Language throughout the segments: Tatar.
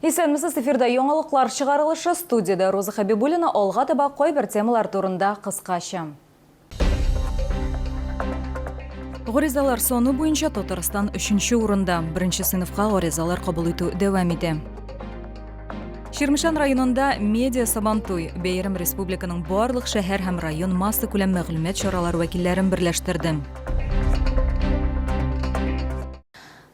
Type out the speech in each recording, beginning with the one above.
Исәнмесез, эфирда яңалыклар чыгарылышы, студиядә Роза Хәбибуллина, алга таба кайбер темалар турында кыскача. Гаризалар саны буенча Татарстан өченче урында. Беренче сыйныфка гаризалар кабул итү дәвам итә. Чирмешән районында медиа Сабантуй бәйрәм республиканың барлык шәһәр һәм район массакүләм мәгълүмат чаралары вәкилләрен берләштерде.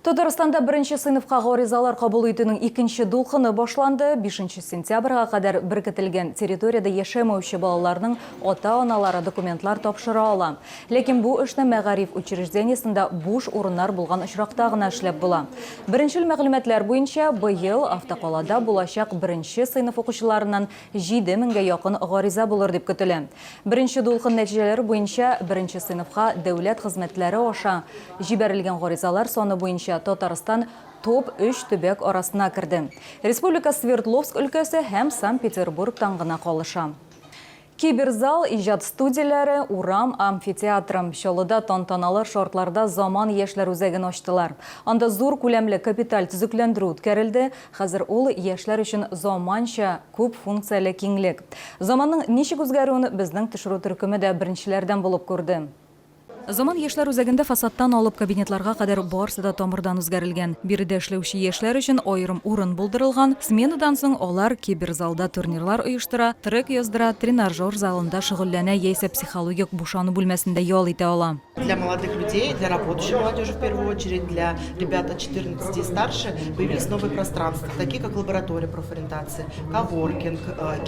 Татарстанда беренче сыйныфка гаризалар кабул итүнең икенче дулкыны башланды. 5 сентябрьгә кадәр беркетелгән территориядә яшәмәүче балаларның ата-аналары документлар тапшыра ала. Ләкин бу эшне мәгариф учреждениесендә буш урыннар булган очракта гына эшләп була. Беренчел мәгълүматлар буенча, быел автокалада булачак беренче сыйныф укучыларыннан 7 меңгә якын гариза булыр дип көтелә. Беренче дулкын нәтиҗәләре буенча, беренче сыйныфка дәүләт хезмәтләре аша җибәрелгән гаризалар саны буенча Татарстан топ-өч төбәк арасына керде. Республика Свердловск өлкәсе һәм Санкт-Петербургтан гына калыша. Киберзал, иҗат студияләре, урам амфитеатры. Чаллыда тантаналы шартларда Заман яшьләр үзәген ачтылар. Анда зур күләмле капиталь төзекләндерү үткәрелде. Хәзер ул яшьләр өчен заманча, күп функцияле киңлек. Заманның ничек үзгәрүен безнең төшерү төркеме дә беренчеләрдән булып күрде. Заман яшьләр үзәгендә фасадтан алып кабинетларга кадәр барысы да тамырдан үзгәрелгән. Биредә эшләүче яшьләр өчен аерым урын булдырылган. Сменадан соң алар киберзалда турнирлар оештыра, трек яздыра, тренажер залында шөгыльләнә яисә психологик бушану бүлмәсендә ял итә ала. Для молодых людей, для работающей молодежи в первую очередь, для ребят от 14 и старше появились новые пространства, такие как лаборатория профориентации, коворкинг,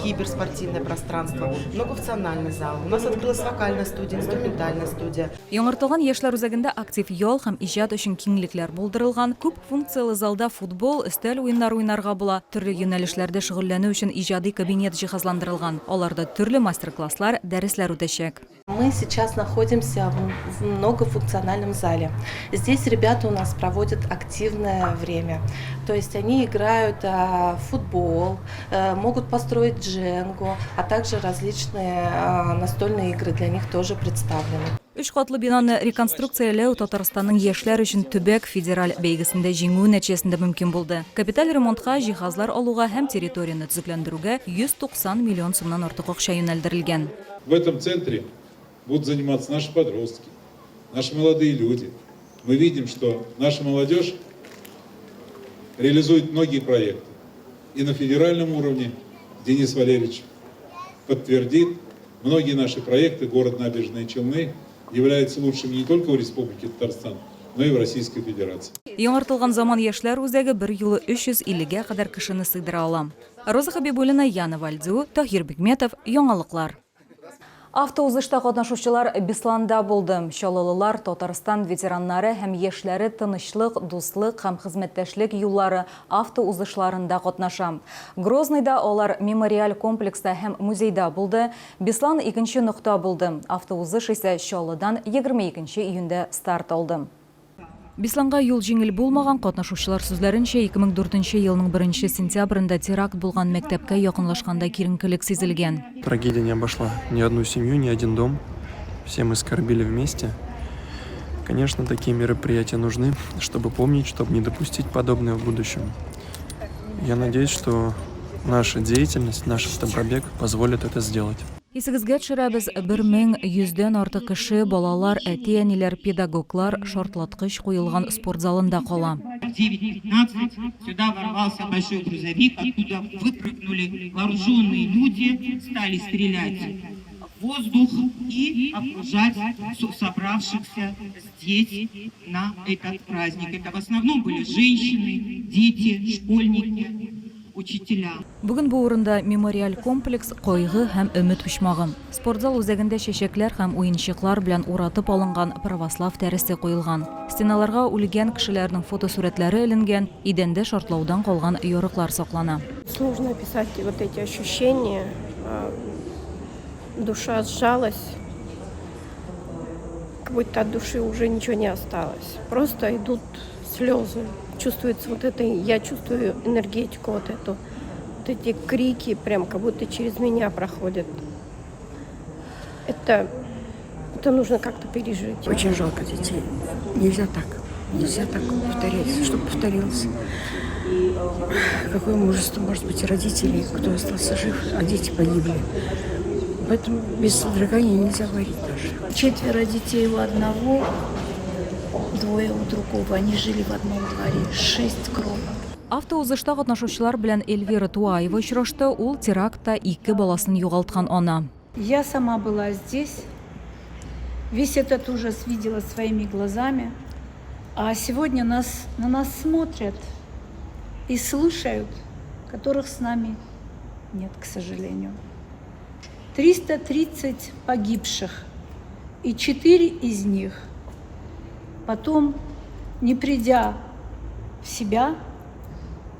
киберспортивное пространство, многофункциональный зал. У нас открылась вокальная студия, инструментальная студия. Яңартылган яшьләр үзәгендә актив ял һәм иҗат өчен киңлекләр булдырылган. Күп функцияле залда футбол, өстәл уеннары уйнарга була, төрле юнәлешләрдә шөгыльләнү өчен иҗади кабинет җиһазландырылган. Аларда төрле мастер-класслар, дәресләр үтәчәк. Мы сейчас находимся в многофункциональном зале. Здесь ребята у нас проводят активное время. То есть они играют в футбол, могут построить дженгу, а также различные настольные игры для них тоже представлены. Өч катлы бинаны реконструкцияләү Татарстанның яшьләр өчен төбәк федераль бәйгесендә җиңүе нәтиҗәсендә мөмкин булды. Капиталь ремонтка, җиһазлар алуга һәм территорияне төзекләндерүгә 190 миллион сумнан артык акча юнәлдерелгән. В этом центре будут заниматься наши подростки, наши молодые люди. Мы видим, что наша молодежь реализует многие проекты. И на федеральном уровне Денис Валерьевич подтвердит, многие наши проекты «Город Набережные Челны» являются лучшими не только в Республике Татарстан, но и в Российской Федерации. Яңартылган Заман яшьләр үзәге берьюлы 350 гә кадәр кешене сыйдыра ала. Роза Хәбибуллина, Яна Вальдю, Таһир Бикметов, Яңалыклар. Автоузышта катнашучылар Бесланда булды. Чаллылылар Татарстан ветераннары һәм яшьләре тынычлык, дуслык һәм хезмәттәшлек юллары автоузышларында катнаша. Грозныйда алар мемориаль комплекста һәм музейда булды. Беслан икенче нокта булды. Автоузыш исә Чаллыдан 22 нче июньдә старт алды. Бесланга юл җиңел булмаган, катнашучылар сүзләренчә, 2004 нче елның беренче сентябрендә теракт булган мәктәпкә якынлашканда киеренкелек сизелгән. Трагедия не обошла ни одну семью, ни один дом. Все мы скорбили вместе. Конечно, такие мероприятия нужны, чтобы помнить, чтобы не допустить подобное в будущем. Я надеюсь, что наша деятельность, наш автопробег позволит это сделать. Исегезгә төшерәбез, 1100 дән артык кеше, балалар, әти-әниләр, педагоглар шартлаткыч куелган спорт залында кала. В 9:15 сюда ворвался большой грузовик, откуда выпрыгнули вооруженные люди, стали стрелять в воздух и окружать собравшихся здесь на этот праздник. Это в основном были женщины, дети, школьники. учителя. Бүген бу урында мемориаль комплекс, кайгы һәм өмет почмагы. Спортзал үзәгендә чәчәкләр һәм уенчыклар белән уратып алынган православ тәресе куелган. Стеналарга үлгән кешеләрнең фотосурәтләре эленгән, идәндә шартлаудан калган ярыклар саклана. Сложно описать вот эти ощущения. Душа сжалась, как будто от души уже ничего не осталось. Просто идут слезы. Чувствуется вот это, я чувствую энергетику вот эту. Вот эти крики прям как будто через меня проходят. Это нужно как-то пережить. Очень жалко детей. Нельзя так. Нельзя так повторять, чтобы повторилось. Какое мужество может быть у родителей, кто остался жив, а дети погибли. Поэтому без содрогания нельзя говорить даже. Четверо детей у одного, двое у другого. Они жили в одном дворе. Шесть кровок. Автоузышта катнашучылар белән Эльвира Туаева очрашты, ул терактта ике баласын югалткан ана. Я сама была здесь, весь этот ужас видела своими глазами. А сегодня нас, на нас смотрят и слушают, которых с нами нет, к сожалению. 330 погибших, и 4 из них потом, не придя в себя,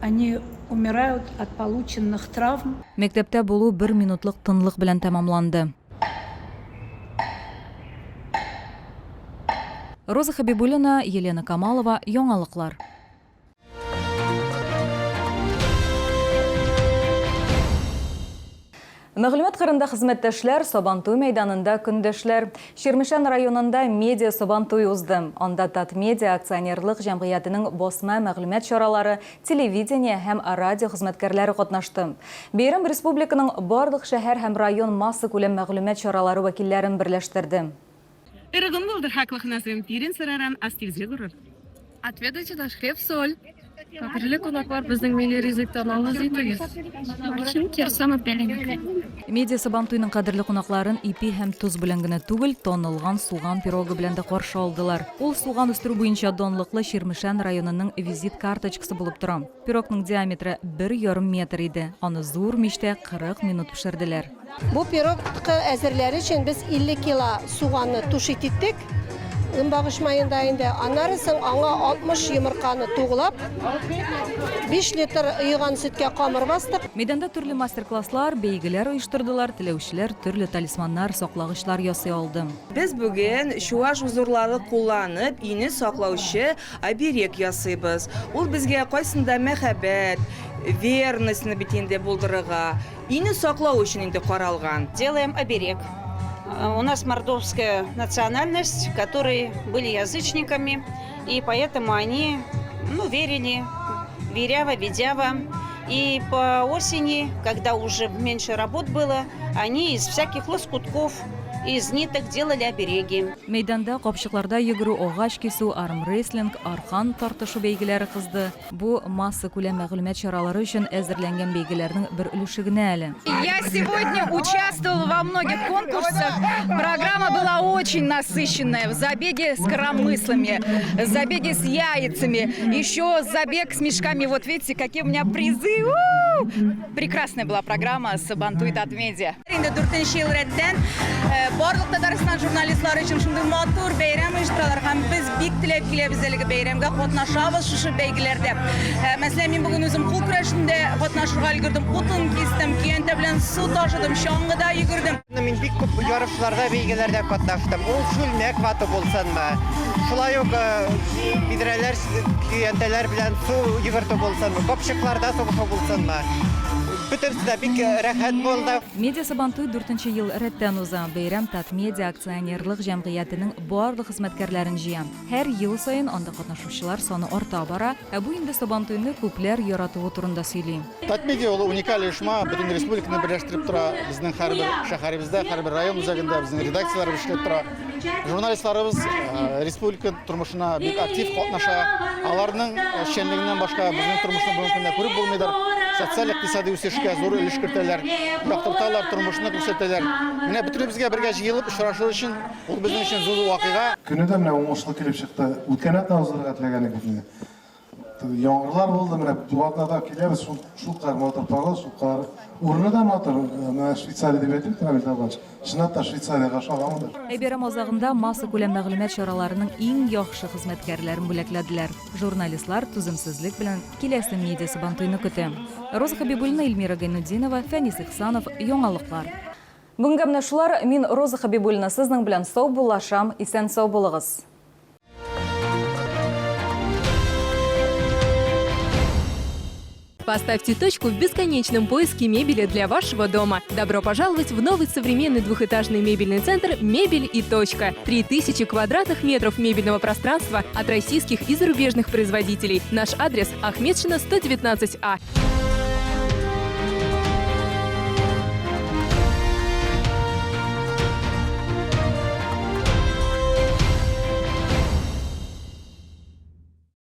они умирают от полученных травм. Мәктәптә булу бер минутлык тынлык белән тәмамланды. Роза Хәбибуллина, Елена Камалова, Яңалыклар. Мәгълүмат кырында хезмәттәшләр, Сабантуй мәйданында көндәшләр. Чирмешән районында медиа Сабантуй узды. Анда Татмедиа акционерлык җәмгыятенең басма мәгълүмат чаралары, телевидение һәм радио хезмәткәрләре катнашты. Бәйрәм республиканың барлык шәһәр һәм район массакүләм мәгълүмат чаралары вәкилләрен берләштерде. Ырӑ кун пултӑр, хаклӑ хӑнасем, пирӗн сӑраран астивсе курӑр. Отведайте наш хлеб, соль. Кадерле кунаклар, безнең милли ризыктан авыз итегез. Начинки самопиленькой. Медиа Сабантуйның кадерле кунакларын ипи һәм тоз белән генә түгел, танылган суган пирогы белән дә каршы алдылар. Ул суган үстерү буенча данлыклы Чирмешән районының визит карточкасы булып тора. Пирогның диаметры бер ярым метр иде. Аны зур мичтә 40 минут пешерделәр. Бу пирогка әзерләр өчен без 50 кило суганны тушить иттек, гөнбагыш маенда инде. Аннары соң аңа 60 йомырканы туглап, 5 литр оеган сөткә камыр бастык. Мәйданда төрле мастер-класслар, бәйгеләр оештырдылар, теләүчеләр төрле талисманнар, саклагычлар ясый алды. Без бүген чуаш узорлары кулланып, өйне саклаучы оберег ясыйбыз. Ул безгә кайсында мәхәббәт, верностьны бит инде булдырырга, Өйне саклау өчен инде каралган. Делаем оберег. У нас мордовская национальность, которые были язычниками, и поэтому они, ну, верили, верява, ведява. И по осени, когда уже меньше работ было, они из всяких лоскутков, из ниток делали обереги. Мәйданда капчыкларда йөгерү, агач кисү, армрестлинг, аркан тартышу бәйгеләре кызды. Бу массакүләм мәгълүмат чаралары өчен әзерләнгән бәйгеләрнең бер өлеше генә әле. Я сегодня участвовала во многих конкурсах. Программа была очень насыщенная. В забеге с коромыслами, забеге с яйцами, еще забег с мешками. Вот видите, какие у меня призы. У-у-у! Прекрасная была программа Сабантуй Татмедиа. Инде дүртенче ел рәттән э, барлык Татарстан журналистлары өчен шундый матур бәйрәм оештыралар һәм без бик теләп киләбез әлеге бәйрәмгә, катнашабыз шушы бәйгеләрдә. Э, мәсәлән, мин бүген үзем кул көрәшендә катнашырга өлгердем, утын кистем, көянтә белән су ташыдым, чаңгыда йөгердем. Мин бик күп ярышларда, бәйгеләрдә катнаштым. Ул чүлмәк вату булсынмы, шулай ук э, бидрәләр, көянтәләр белән су йөгертү булсынмы, капчыкларда сугышу булсынмы. Бөтенесе дә бик рәхәт булды. Медиа Сабантуй дүртенче ел рәттән уза. Бәйрәм Татмедиа акционерлык җәмгыятенең барлык хезмәткәрләрен җыя. Һәр ел саен анда катнашучылар саны арта бара, ә бу инде Сабантуйны күпләр яратуы турында сөйли. Татмедиа ул уникаль оешма, бөтен республиканы берләштереп тора. Безнең һәрбер шәһәребездә, һәрбер район үзәгендә безнең редакцияләребез эшләп тора. Журналистларыбыз республика тормышына бик актив катнаша. Аларның эшчәнлегеннән башка безнең тормышны бүгенге көндә күреп булмыйдыр. Социаль-икътисади үсешкә зур өлеш кертәләр, яктырталар, тормышны күрсәтәләр. Менә бөтенебезгә бергә җыелып очрашу өчен ул безнең өчен зур вакыйга. Көне дә менә уңышлы килеп чыкты. Үткән атна уздырырга теләгән идек инде. Яңгырлар булды, менә бу атнада киләбез, шул шулкадәр матур погода, шулкадәр урыны да матур. Менә Швейцария дип әйтеп Рамил Табач. Чынлап та Швейцариягә ошаган монда. Ә бәйрәм азагында массакүләм мәгълүмат чараларының иң яхшы хезмәткәрләрен бүләкләделәр. Журналистлар түземсезлек белән киләсе медиа Сабантуйны көтә. Роза Хәбибуллина, Эльмира Гайнутдинова, Фәнис Ихсанов, Яңалыклар. Бүгенгә менә шулар. Мин Роза Хәбибуллина сезнең белән саубуллашам. Исән-сау булыгыз. Поставьте точку в бесконечном поиске мебели для вашего дома. Добро пожаловать в новый современный двухэтажный мебельный центр «Мебель и точка». 3000 квадратных метров мебельного пространства от российских и зарубежных производителей. Наш адрес: Ахметшина, 119А.